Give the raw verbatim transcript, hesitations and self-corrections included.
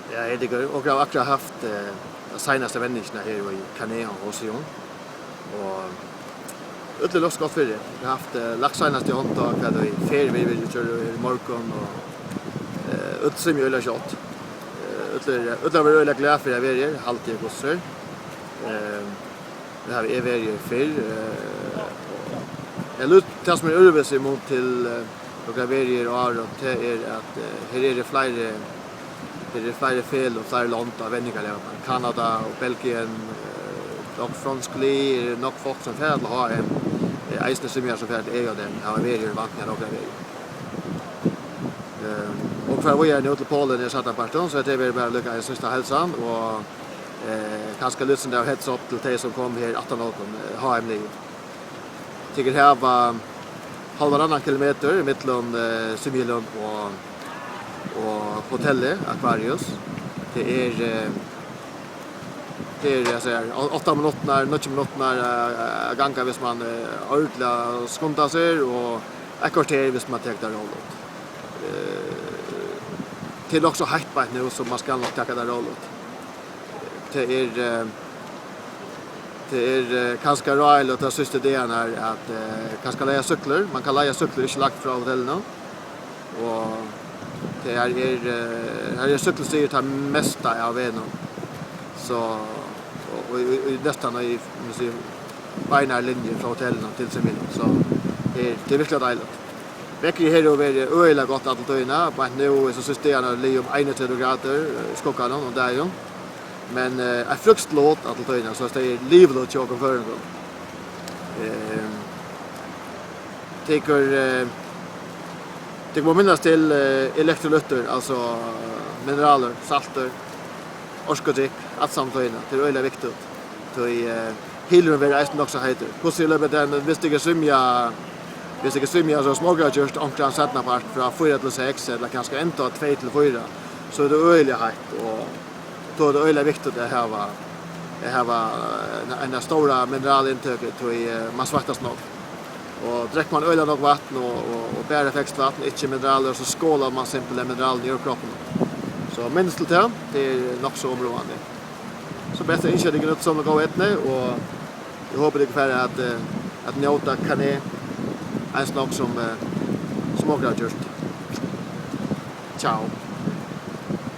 Ja, Eiríkur, okur hava akkurát havt, eh, seinastu venjingina her í Cannes og Sion. Og øll er lagt gott fyri. Vit hava havt, eh, lagt seinastu hond á hvat ið fer við, við, við her í morgun, og, eh, øll svimja øgiliga skjótt. Eh, øll er, øll hava verið øgiliga glað fyri at vera her, haldi eg, hvussu er. Eh, Her havi eg verið her fyrr, eh, og eg lut-, tað sum er øðrvísi í mun til, eh, okur hava verið her áður, tað er at, eh, her eru fleiri, her eru fleiri feløg og fleiri lond á venjingarlagnum. Kanada og Belgien, eh, nokk fransk lið, nokk fólk sum fara til H M, eh, eisini svimjarar sum fara til E J M, hava verið her og vænta at okur hava verið her. Eh, og fara víðari nú til Polen í seinnapartin, so hetta verður bara líka ein síðsta heilsan, og Eh, kanska lítið sindur av heads up til tey sum koma her aftan á okkum, eh, H M-liðið. Tykur hava hálvan annan kilometur millum, eh, svimjihølin og, og hotellið, Aquarius. Tað er, eh, tað er, eg sigi, á-, átta minuttir, níggju minuttir, eh, at ganga, viss man, eh, ordiliga skundar seg, og eitt korter, viss man tekur tað róligt. Eh, tað er nokk so heitt beint nú, so man skal nokk taka tað róligt. Tað er, eh, tað er, eh, kanska ráðiligt at síðstu dagarnar at, eh, kanska leiga súkklur. Man kann leiga súkklur ikki langt frá hotellinum. Og tað her er, eh, her er súkklustigur tað mesta av vegnum. So, og, og, og, og næstan í, man sigur, beinari linju frá hotellinum til Sevilla. So, er, tað er virkiliga deiligt. Veðrið her hevur verið øgiliga gott alla tíðina. Beint nú, so síðstu dagarnar, er liðugt um einogtretivu gradir, eh, í skugganum um dagin. Men, eh, eitt frískt lot alla tíðina, so tað er liviligt hjá okkum føroyingum. Ehm, tykur, eh, tykur mugu minnast til, eh, elektrolyttir, altso, eh, mineralir, saltir, orkudrykk, alt saman tíðina. Tað er øgiliga viktigt. Tí, eh, hylurin verður eisini nokk so heitur. Hvussu er løpið, men viss tykur svimja, viss tykur svimja so smágráðgjørt onkran seinnapart frá fýra til seks, ella kanska enntá tvey til fýra, so er tað øgiliga heitt, og tá er tað øgiliga viktigt at hava, at hava, eh, eina, eina stóra mineralinntøku, tí, eh, man sveitast nógv. Og drekkur man øgiliga nógv vatn og, og, og bara feskt vatn, ikki mineralir, so skolar man simpelthen mineralini úr kroppinum. So minnist til tað, tað er nokk so umráðandi. So bert at ynskja tykkum øllum góða eydnu, og eg hopi, tykkum fara at, eh, at njóta Cannes eins nokk sum, eh, sum okur hava gjørt. Ciao.